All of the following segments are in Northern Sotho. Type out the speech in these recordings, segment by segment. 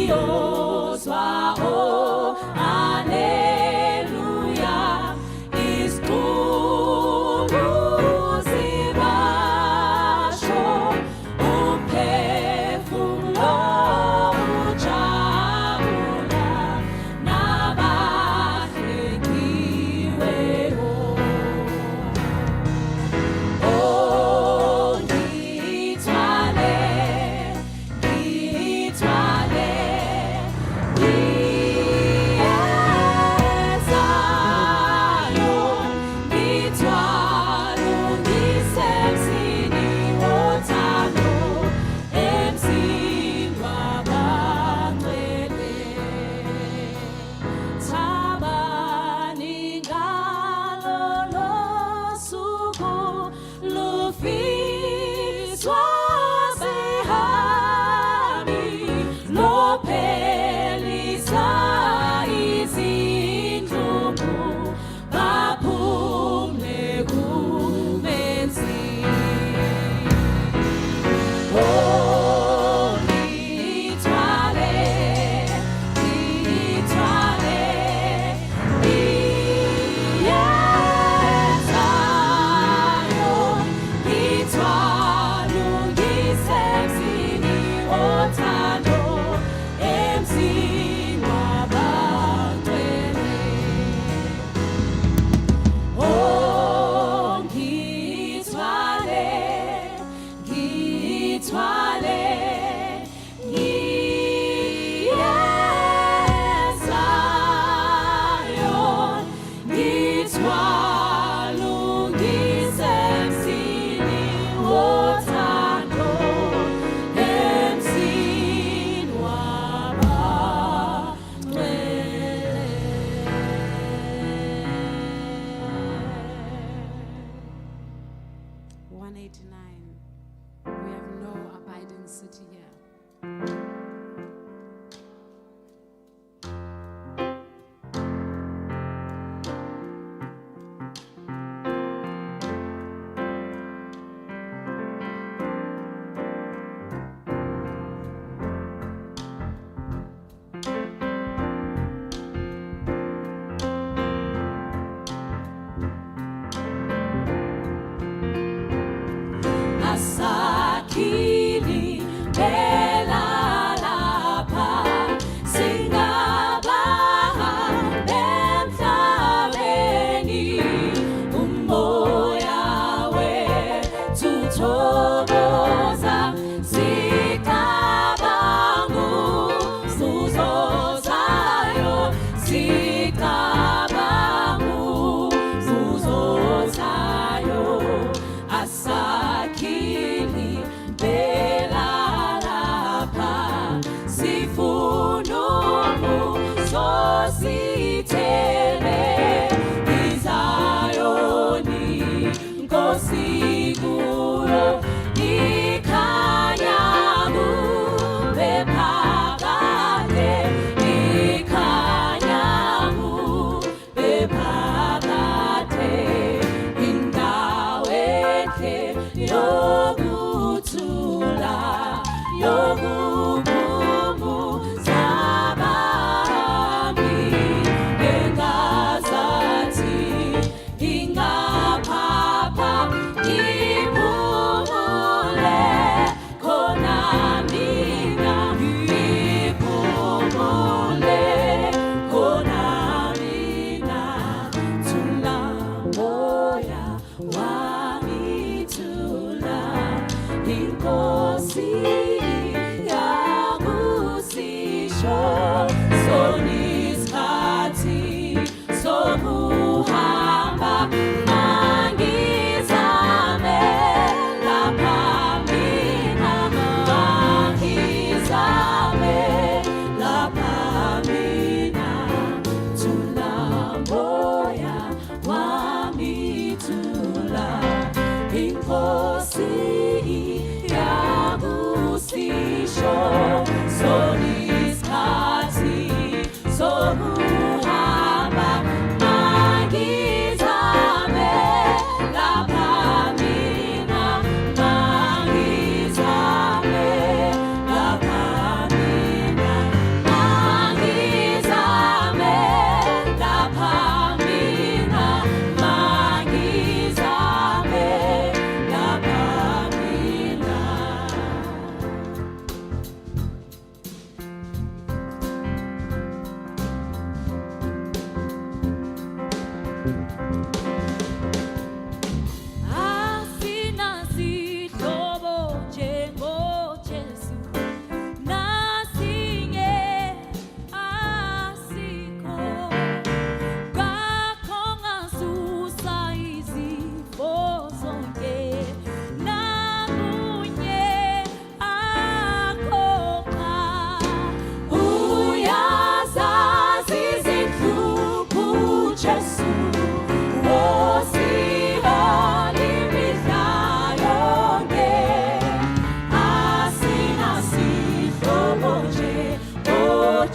Ngiyozwa o Haleluya Isixuku sibasho umphefumulo ujabula nabahlengiweyo. Oh, ngithwale, ngithwale, ngithwale.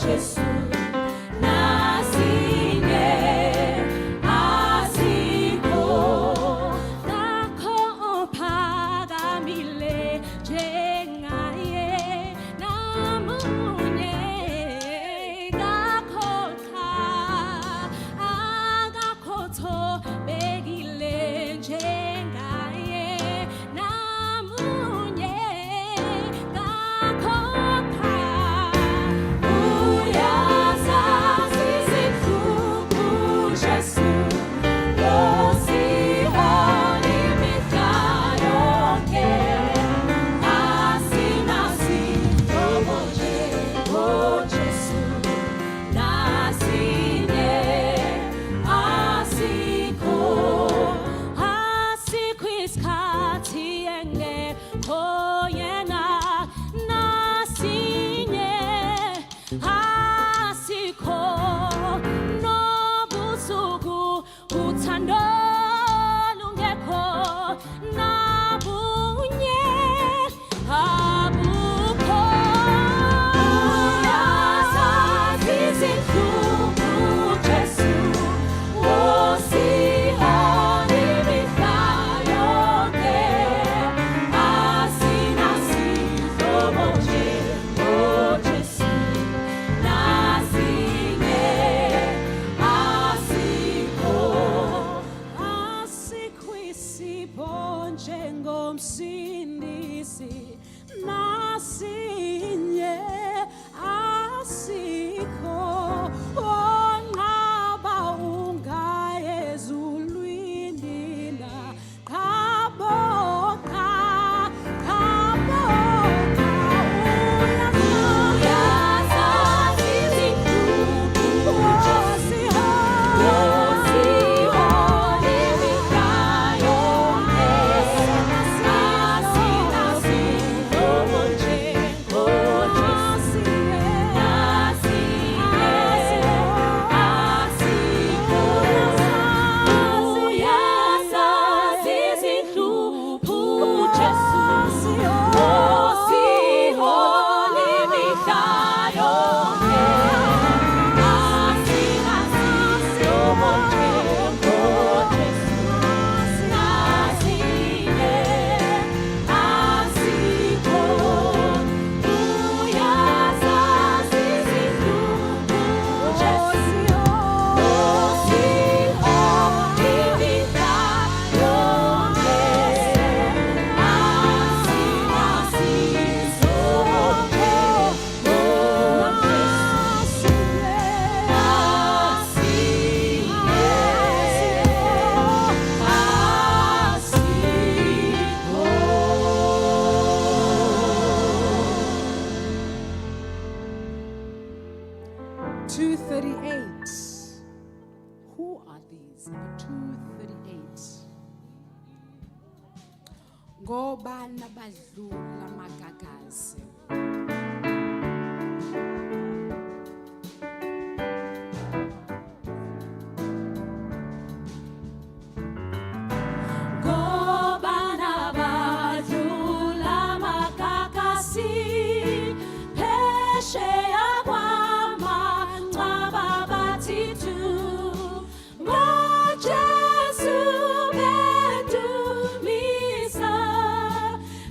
Jesu nasinye asikho kakho ophakamile njengaye namunye kakho cha akakho thobekile njengaye namunye kakho cha uyazazi izinhlungu Jesu Wosihola imihla yonke asinasihlobo njengoJesu nasinye asikho asikho isikhathi engekho yena nasinye asikho nobusuku uthando lungekho nabunye abukho uyazazi izinhlungu Jesu wosihola imihla yonke asinasihlobo njengoJesu nasinye asikho asikho isipho njengomsindisi nasinye asikho onqaba ungaye ezulwini na qhabo qha qhabo qha uyazazi izinhlungu Jesu wosihola imihla yonke asinasihlobo njengoJesu nasinye asikho uyazazi izinhlupho Jesu wosihola imihla yonke asinasihlobo njengoJesu nasinye asikho uyazazi izinhlungu Jesu wosihola imihla yonke asinasihlobo njengoJesu nasinye asikho. 238. Who are these? Number 238. Ngobani abadlula amagagasi? Ngobani abadlula amagagasi phesheya kwamangcwaba bathi thu ngoJesu bedumisa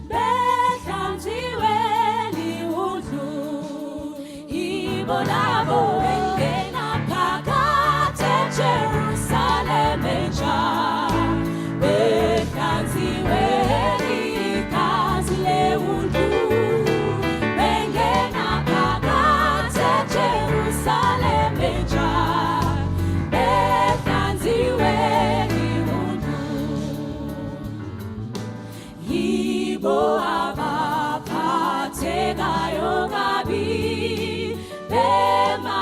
behlanziwe liwundlu yibo labo bengena phakathi eJerusalema entsha behlanziwe ligazi lewundlu bengena phakathi eJerusalema entsha behlanziwe liwundlu yibo abaphathekayo kabi bema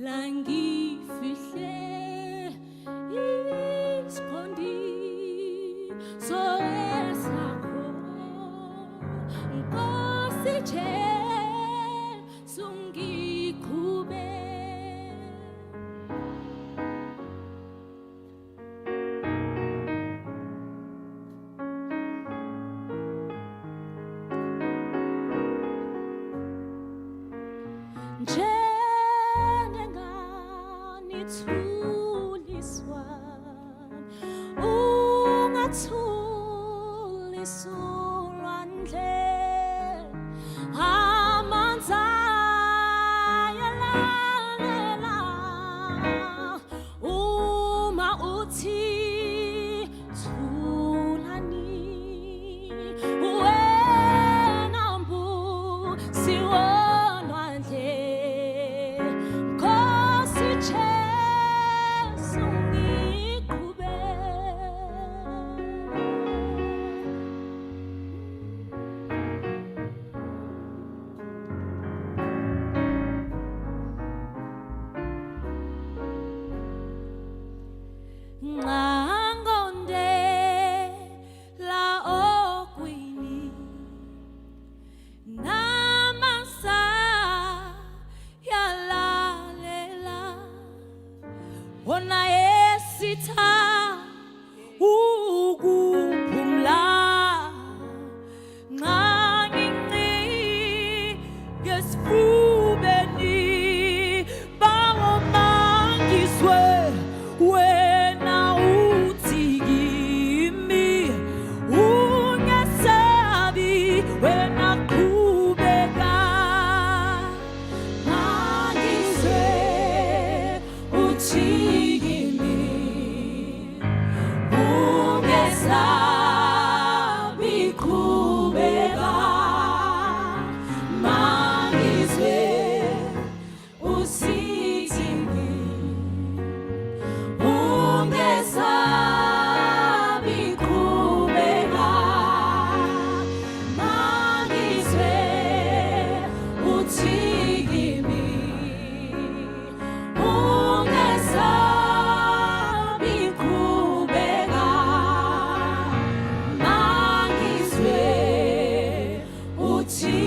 Langifihle isiqondiso esakho Nkosi Jesu ngiqhube. Njengengane ithuliswa, ungathulisa ulwandle, amanzi ayalalela uma uthi thulani. Wena mbusi wolwandle, Nkosi Jesu ngiqhube. Nqangondela okwini namasa yalalela wona esitha ukuphumla nxa nginci ngesifubeni bawomangizwe wena uthi kimi ungesabi wena qhubeka. Mangizwe uthi kimi ungesabi qhubeka. Mangizwe usithi kimi ungesabi qhubeka. Mangizwe uthi kimi ungesabi qhubeka. Mangizwe uthi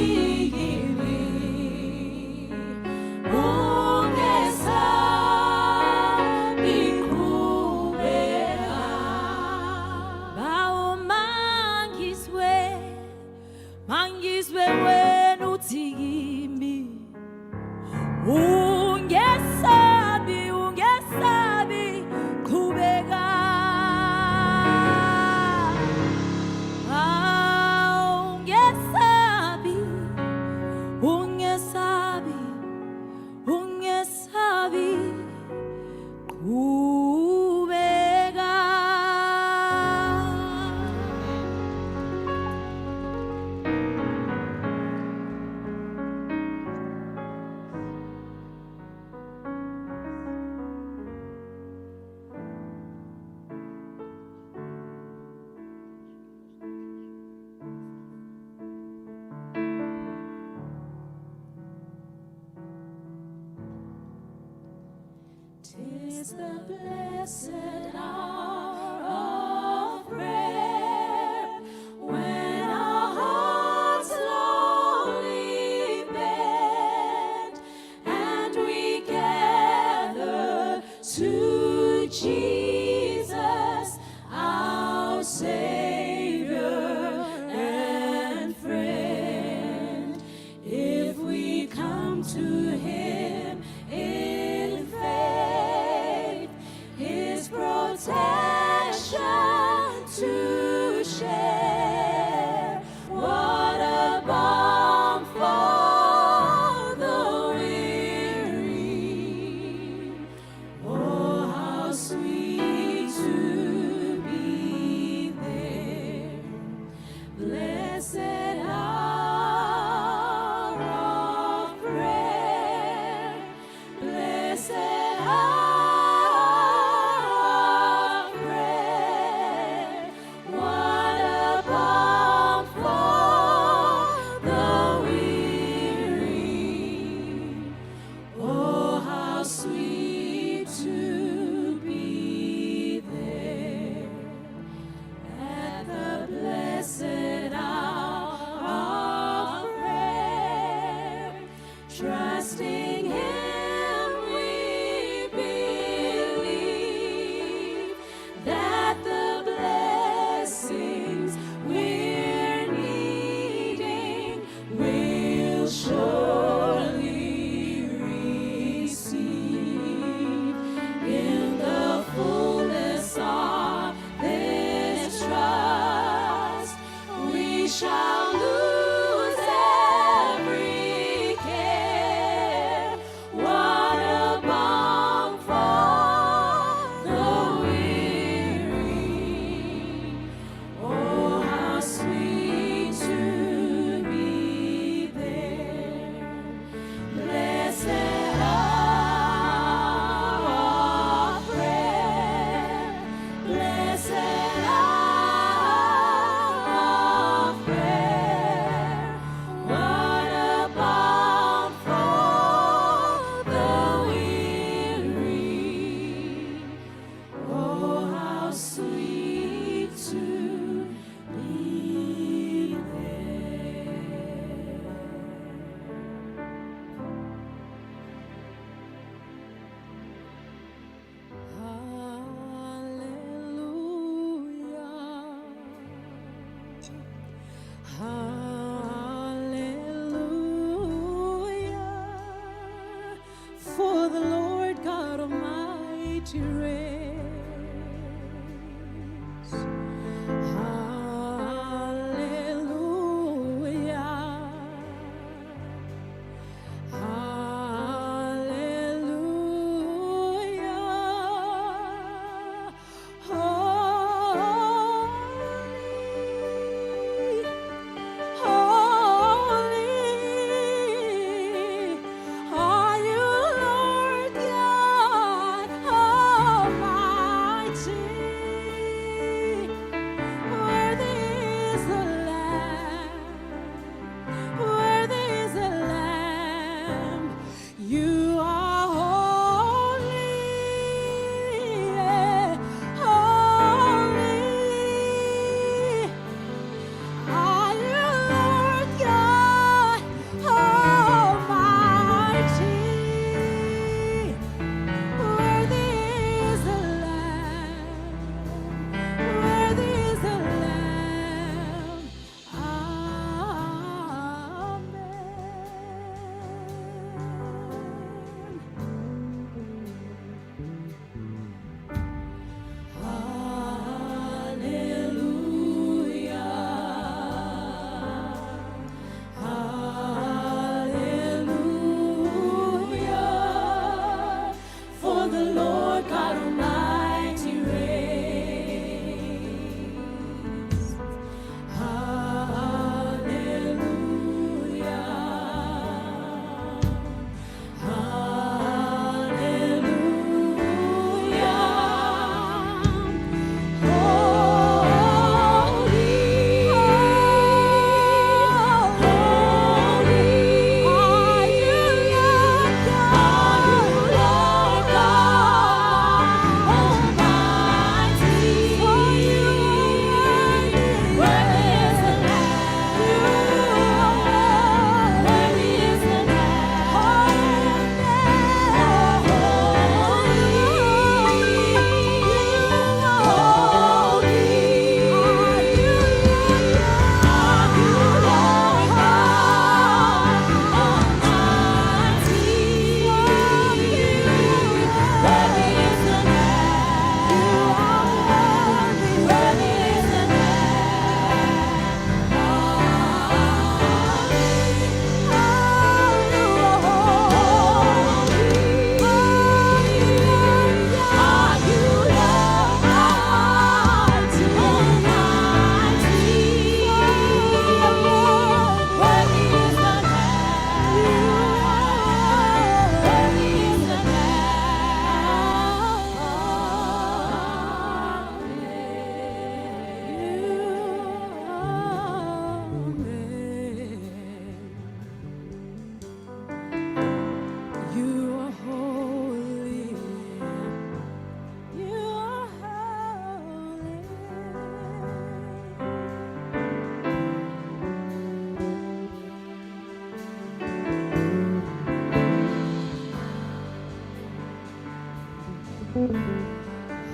kimi ungesabi qhubeka. Bawo mangizwe, mangizwe wena uthi kimi ungesabi, ungesabi qhubeka. Ah, ungesabi, ungesabi, ungesabi qhubeka. Tis the blessed hour of prayer when our hearts lowly bend and we gather to Jesus, our Savior and friend. If we come to Him in faith, His protection to share. What a balm for the weary. Oh, how sweet to be there. Blessed hour of prayer, blessed hour of prayer. What a balm for the weary. Oh, how sweet. Almighty reigns. Hallelujah. Hallelujah. Holy, holy are you, Lord God Almighty. Worthy is the Lamb. Worthy is the Lamb. You are holy, yeah, holy. Are you Lord God Almighty? Worthy is the Lamb. Worthy is the Lamb. Amen. Hallelujah. Hallelujah. For the Lord God Almighty reigns. Hallelujah. Hallelujah. Holy, holy, are you Lord God Almighty? For you worthy is the Lamb. Worthy is the You are holy. You are holy.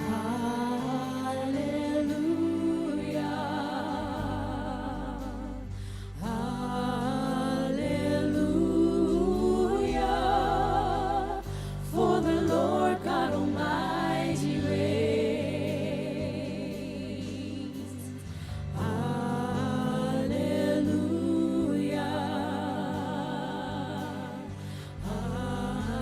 Hallelujah. Hallelujah. For the Lord God Almighty reigns. Hallelujah. Hallelujah.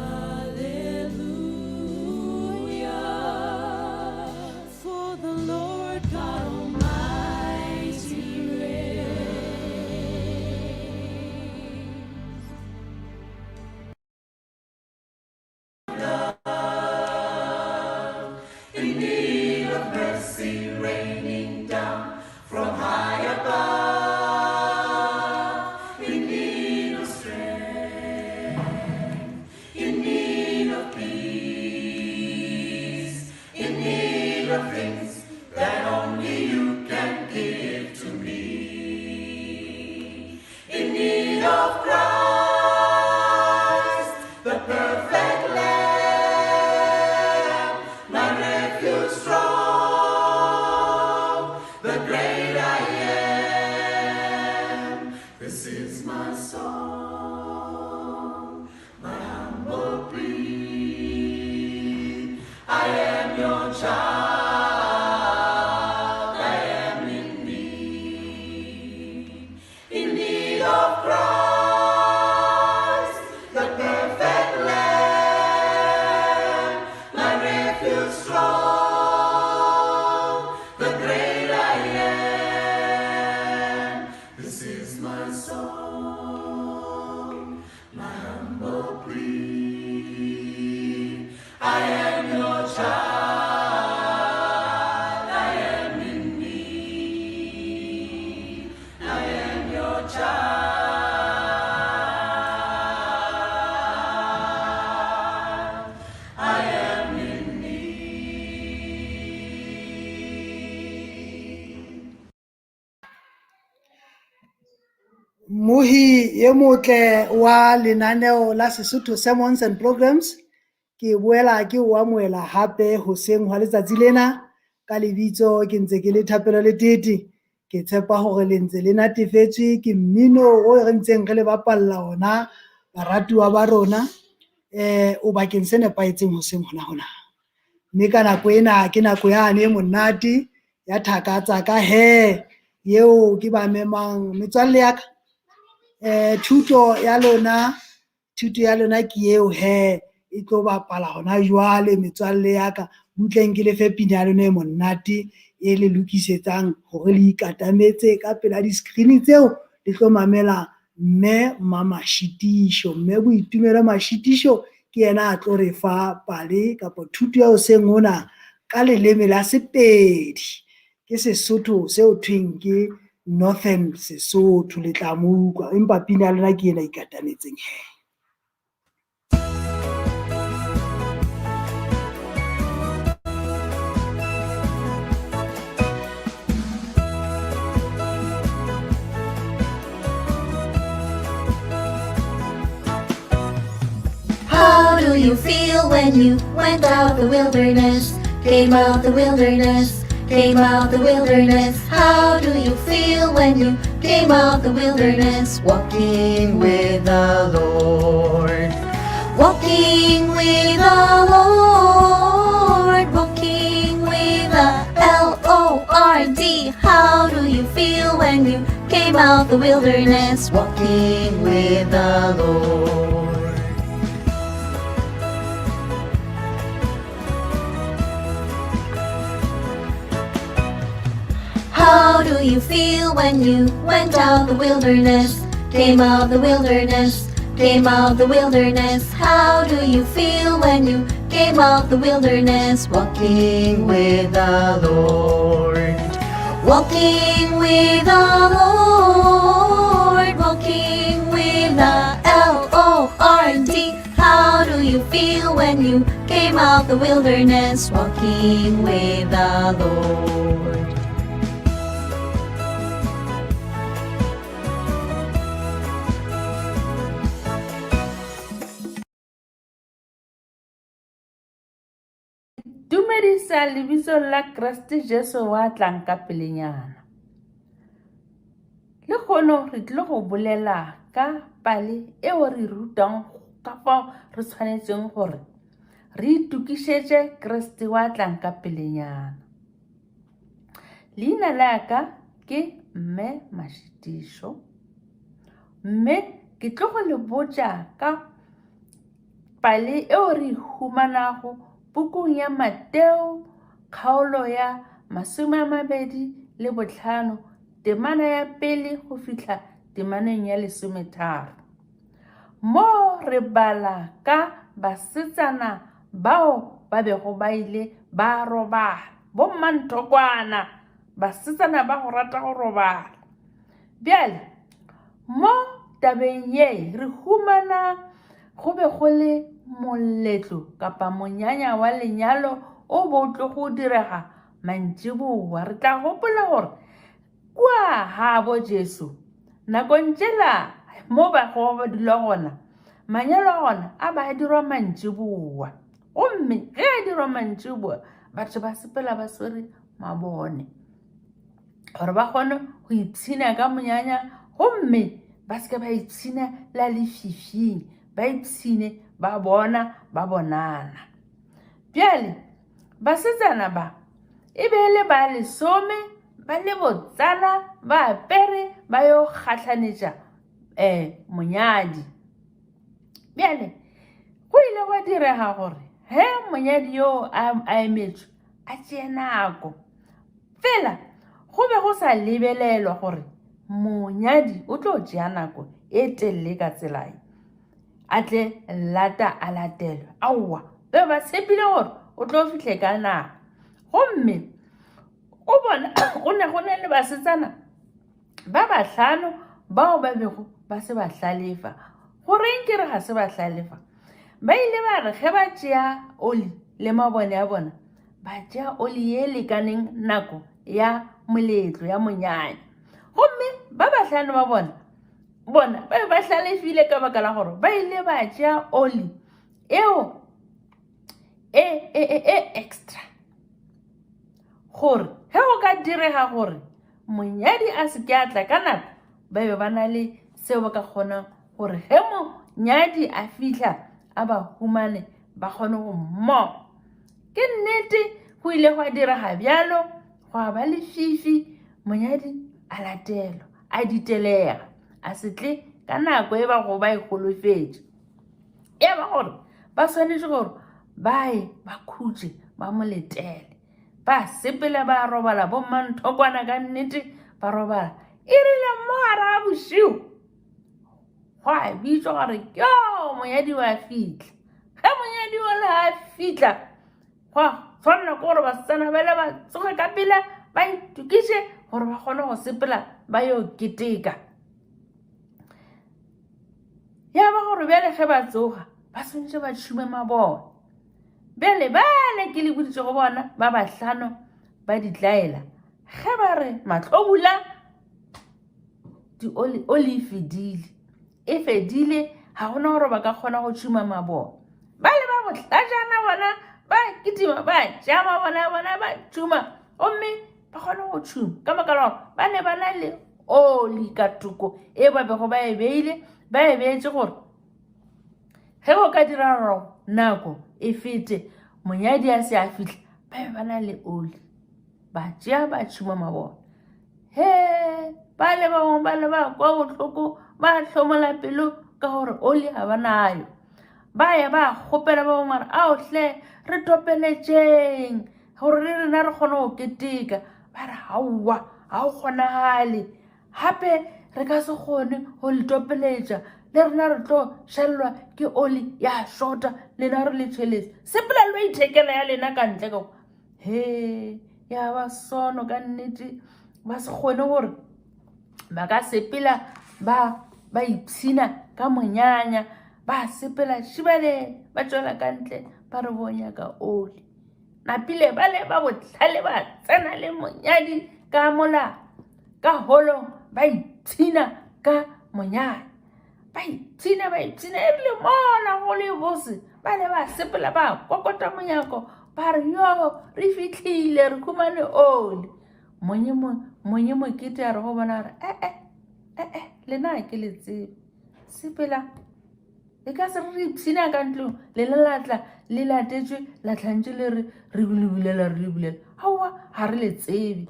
Mmohi e motle wa lenaneo la Sesotho Sermons and Programs, ke boela ke o amohela hape hoseng hwa letsatsi lena ka lebitso ke ntse ke le Thapelo Letete. Ke tshepa hore le ntse le natefetswe ke mmino o re ntseng re le bapalla ona baratuwa ba rona o bakeng se nepahetseng hoseng hona hona. Mme ka nako ena ke nako yane e monate ya thaka tsa ka he eo ke ba memang metswalle ya ka. Thuto ya lona, thuto ya lona ke eo he e tlo bapala hona jwale metswalle ya ka. Butleng ke lefe pina ya lona e monate e le lokisetsang hore le ikatametse ka pela di-screen tseo le tlo mamela Mme Mamashitiso. Mme Boitumelo Mashitiso ke yena a tlo re fa pale kapa thuto ya hoseng hona ka leleme la Sepedi. Ke Sesotho seo thweng ke Northern Sesotho, le tla mo utlwa empa pina ya lona ke ena ikatametseng he. How do you feel when you went out the wilderness? Came out the wilderness, came out the wilderness. How do you feel when you came out the wilderness? Walking with the Lord. Walking with the Lord, walking with the L-O-R-D. How do you feel when you came out the wilderness? Walking with the Lord. How do you feel when you went out the wilderness? Came out the wilderness, came out the wilderness. How do you feel when you came out the wilderness? Walking with the Lord. Walking with the Lord, walking with the L-O-R-D. How do you feel when you came out the wilderness? Walking with the Lord. Dumedisa lebitsong la Kreste Jesu wa tlang ka pelenyana. Lehono re tlile go bolela ka pale eo re rutang ka fao re tshwanetseng gore re itokišetše Kreste wa tlang ka pelenyana. Leina la ka ke Mme Mashitišo, mme ke tlo go le botša ka pale eo re e humanago pukung ya Mateo kgaolo ya 25 temana ya pele go fihla temaneng ya 13. Mo re bala ka basetsana bao ba bego ba ile ba robala, bommanthokwana, basetsana ba go rata go robala. Bjale mo tabeng ye re humana go be go le moletlo kapa monyanya wa lenyalo o bo o tlo go direga mantšiboa. Re tla gopola gore kua gabo Jesu nakong tšela mo ba go ba dula gona, manyalo a gona a ba a dirwa mantšiboa. Gomme ge a dirwa mantšiboa, batho ba sepela ba swere mabone gore ba kgone go ipshina ka monyanya, gomme ba se ke ba ipshina la lefifing, ba ipshine ba bona ba bonana. Bjale basetsana ba e be e le ba lesome, ba le botsana, ba apere ba yo gahlanetša monyadi. Bjale go ile gwa direga gore ge monyadi yo a emetšwe a tšee nako, fela go be go sa lebelelwa gore monyadi o tlo tšea nako e telele ka tsela e, a tle lata a latelwe. Aowa, Ba be ba tshepile gore o tlo fihle ka nako. Gomme go bona go ne go ne le basetsana ba bahlano bao ba bego ba se ba hlalefa. Go reng ke re ga se ba hlalefa? Ba ile ba re ge ba tšea oli le mabone a bona, ba tšea oli ye lekaneng nako ya moletlo ya monyanya. Gomme ba bahlano ba bona bona ba be ba hlalefile ka baka la gore ba ile ba tšea oli eo e, e, e, e extra gore ge go ka direga gore monyadi a se ke a tla ka nako ba be ba na le seo ba ka kgona gore ge monyadi a fihla a ba humane ba kgone go mmogo ke nnete go ile gwa direga bjalo gwa ba lefifi monyadi a latelwa a ditelega a se tle ka nako e ba go ba e holofetše ya ba gore ba swanetše gore ba ye ba khutše ba mo letele ba sepele ba robala bommanthokwana ka nnete ba robala e rile mo gare ga bošego gwa bitswa gore yo monyadi wa fitlha ge monyadi wa le a fitlha gwa tshwanela ke gore basetsana ba le ba tsoge ka pela ba itokiše gore ba kgone go sepela ba yo keteka ya ba gore bjale ge ba tsoga ba swanetše ba tšhume mabone bjale bale ke le boditše go bona ba bahlano ba ditlaela ge ba re mahlobula dioli oli e fedile e fedile ga gona gore ba ka kgona go tšhuma mabone ba le ba bohlajana bona ba kitima ba tšea mabone a bona ba tšhuma gomme ba kgone go tšhuma ka baka la gore ba ne ba na le oli ka thoko e ba bego ba e beile ba e beetse gore ge go ka dira gore nako e fete monyadi a se a fitlha ba be ba na le oli ba tšea ba tšhuma mabone he ba le bangwe ba le ba kwa bohloko ba hlomola pelo ka gore oli ga ba nayo ba ya ba kgopela ba bangwe gore ao hle re topeletšeng gore le rena re kgone go keteka ba re aowa ga o kgonagale gape re ka se kgone go le topeletša le rena re tlo šalelwa ke oli ya shota lena re le tšheletse sepela lo ithekela ya lena ka ntle ka he ya ba sono ka nnete ba se kgone gore ba ka sepela ba ba ipshina ka monyanya ba sepela šibale ba tšwela ka ntle ba re bo nyaka oli napile ba le ba botlhale ba tsena le monyadi ka mola ka holong ba ipshina ka monyadi ba ipshina ba ipshina e rile mola go le bose ba le ba sepela ba kokota monyako ba re yo re fitlhile re khumane oli monye mokete a re go bona gore ee ee eh, lena ke le tsebe sepela e ka se re ipshina ka ntlong le le latla le latetswe la tlhantse le re re le bulela re le bulela aowa ga re le tsebe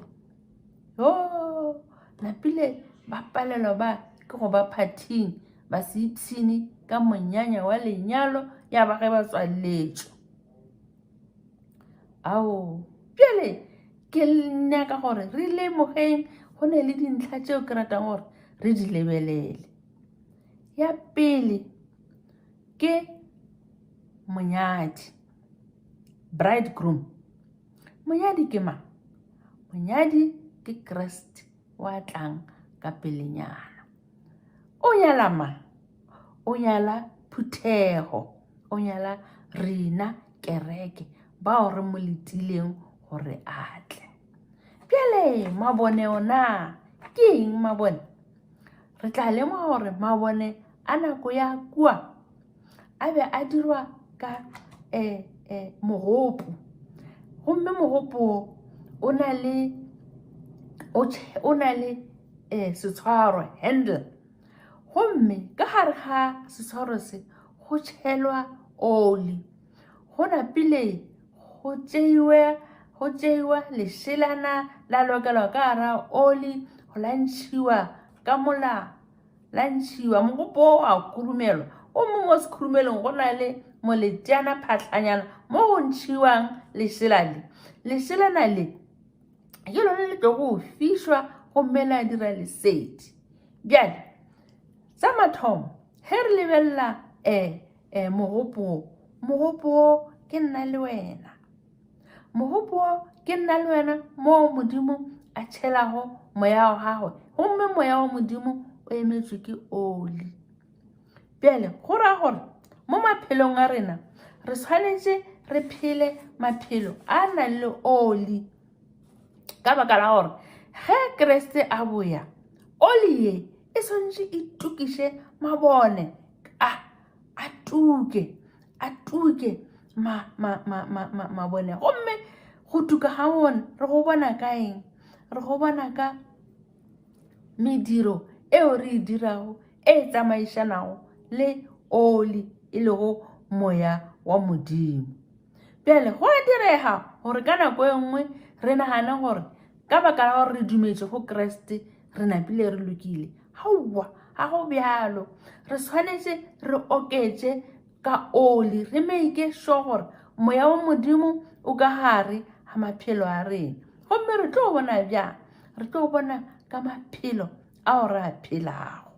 yo napile ba palelwa ba ke go ba phathing ba se ipshine ka monyanya wa lenyalo ya ba ge ba tswaletšwe ao bjale ke nyaka gore re lemogeng go ne le dintlha tšeo ke ratang gore re di lebelele ya pele ke monyadi bridegroom monyadi ke mang monyadi ke kreste wa tlang ka pelenyana o nyala mang o nyala phuthego o nyala rena kereke bao re mo letileng gore a tle bjale mabone ona ke eng mabone Re tla lemoga gore mabone a nako ya kua a be a dirwa ka um um mogopo gomme mogopo wo o na le o na le um setshwaro handle gomme ka gare ga setshwaro se go tšhelwa oli go napile go tšeiwe go tšeiwa lešelana la lokelwa ka gara oli go la ntšhiwa ka mola la ntšhiwa mogopo o wa khurumelwa gomme mo sekhurumelong go na le moleteana phatlhanyana mo go ntšhiwang lešela le lešelana le ke lone le tlo go fišwa gomme la dira lesedi bjale sa mathomo ge re lebelela um um mogopo wo mogopo wo ke nna le wena. Mogopo wo ke nna le wena moo Modimo a tšhelago moya wa gagwe gomme moya wa Modimo o emetšwe ke oli. Bjale go ra gore mo maphelong a rena re swanetše re phele maphelo a nang le oli ka baka la gore ge Kriste a boya oli ye e swanetše e tukiše mabone a a tuke a tuke ma, ma, ma, ma, ma, mabone gomme go tuka ga ona re go bona ka eng re go bona ka mediro eo re e dirago e tsamaišanago le oli e lego moya wa modimo bjale go a direga gore ka nako e nngwe re nagane gore ka baka la gore re dumetše go kreste re napile re lokile gaowa ga go bjalo re swanetše re oketše ka oli re make sure gore moya wa modimo o ka gare ga maphelo a rena gomme re tlo bona bjang re tlo bona ka maphelo ao re a phelago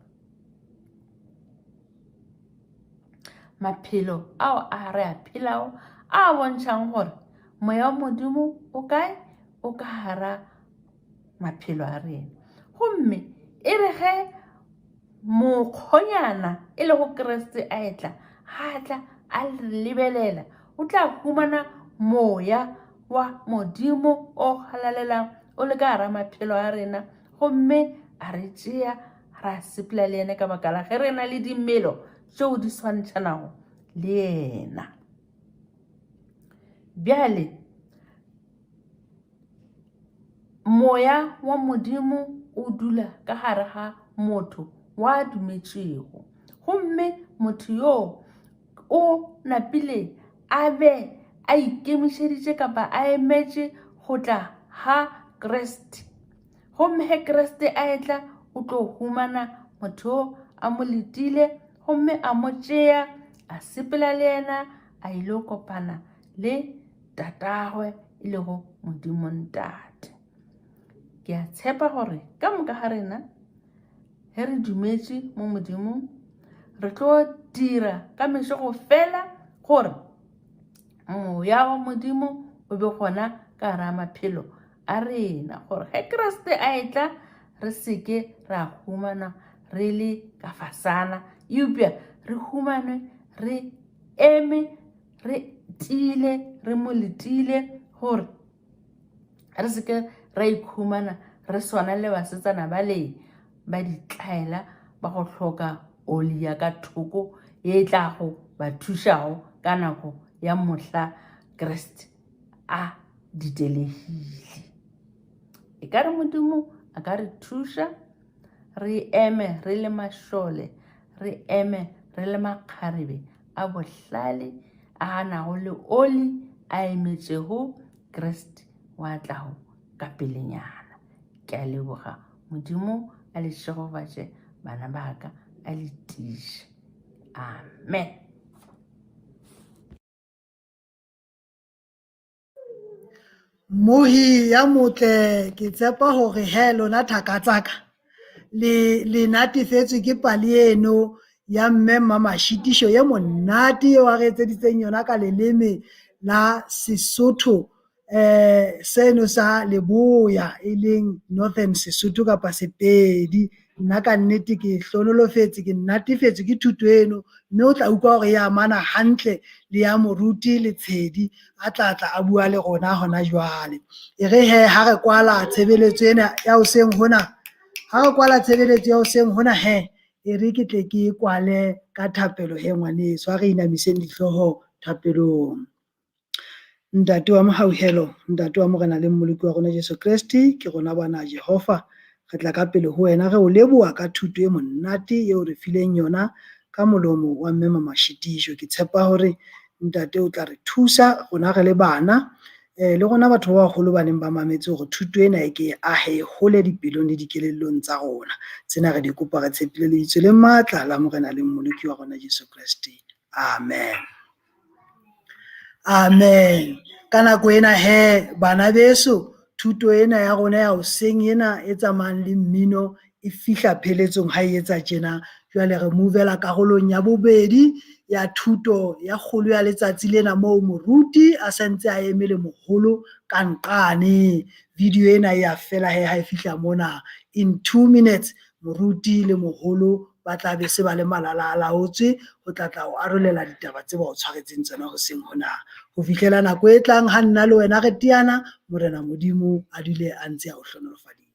maphelo ao a re a phelago a bontšhang gore moya wa modimo o kae o ka gara maphelo a rena gomme e re ge mokgonyana e lego kreste a etla ga tla a lebelela o tla humana moya wa modimo o galalelang o le ka gara maphelo a rena gomme a re tšea ra sepela le yena ka baka la ge re na le dimelo tšeo di swantšhanago le yena bjale Moya wa Modimo o dula ka gare ga motho wa dumetšego gomme motho yoo o napile a be a ikemišeditše kapa a emetše go tla ga Kriste. Gomme ge Kriste a etla o tlo humana motho yo a mo letile gomme a mo tšea a sepela le yena a ile kopana le tatagwe e lego modimo ntate ke a tshepa gore ka moka ga rena ge re dumetše mo modimong re tlo dira ka mešego fela gore moya wa modimo o be gona ka gara maphelo a rena gore ge kriste a etla re seke ra humana re le ka fasana eupša re humanwe re eme re tiile re mo letile gore re seke ra ikhumana re swana le basetsana ba le ba ditlaela ba go hloka oli ya ka thoko ye e tlago ba thušago ka nako ya mohla Kriste a ditelegile. E ka re Modimo a ka re thuša re eme re le mašole re eme re le makgarebe a bohlale a nago le oli a emetšego Kriste wa tlago ka pelenyana. Ke a leboga Modimo a le šegofatše bana ba ka a le tiiše. Amen. Mmohi ya motle ke tshepa hore he lona thaka tsaka le le natefetswe ke pale eno ya mme Mmamashitišo ye monate eo a re etseditseng yona ka leleme la Sesotho eh seno sa leboya e leng Northern Sesotho kapa Sepedi nna ka nnete ke hlonolofetse ke natefetswe ke thuto eno mme o tla utlwa gore e amana hantle le ya moruti Letshedi a tla tla a bua le rona hona jwale. E re he ha re kwala tshebeletso ena ya hoseng hona, ha re kwala tshebeletso ya hoseng hona he, e re ke tle ke kwale ka thapelo he ngwaneso, ha re inamiseng dihlooho thapelong. Ntate wa mohauhelo, Ntate wa Morena le Mmoloki wa rona Jesu Kreste, ke rona bana Jehova, re tla ka pele ho wena re o leboha ka thuto e monate eo re fileng yona ka molomo wa Mme Mamashitišo. Ke tshepa hore Ntate o tla re thusa rona re le bana eh, le rona batho ba bagolo ba neng ba mametse hore thuto ena e ke e ahe e hole dipelong le dikelellong tsa rona. Tsena re di kopa re tshepile lebitso le matla la Morena le Mmoloki wa rona Jesu Kreste. Amen. Amen. Ka nako ena he bana beso thuto ena ya rona ya hoseng ena e tsamayang le mmino E fihla pheletsong ha e etsa tjena. Jwale re movela karolong ya bobedi ya thuto ya kgolo ya letsatsi lena moo moruti a santse a eme le moholo ka nqane. Video ena e ya fela he ha e fihla mona. In 2 minutes moruti le moholo ba tla be se ba le malala a laotswe ho tla tla o arolela ditaba tse ba o tshwaretseng tsona hoseng hona. Ho fihlela nako e tlang ha nna le wena re teana, Morena Modimo a dule a ntse a o hlohonolofaditse.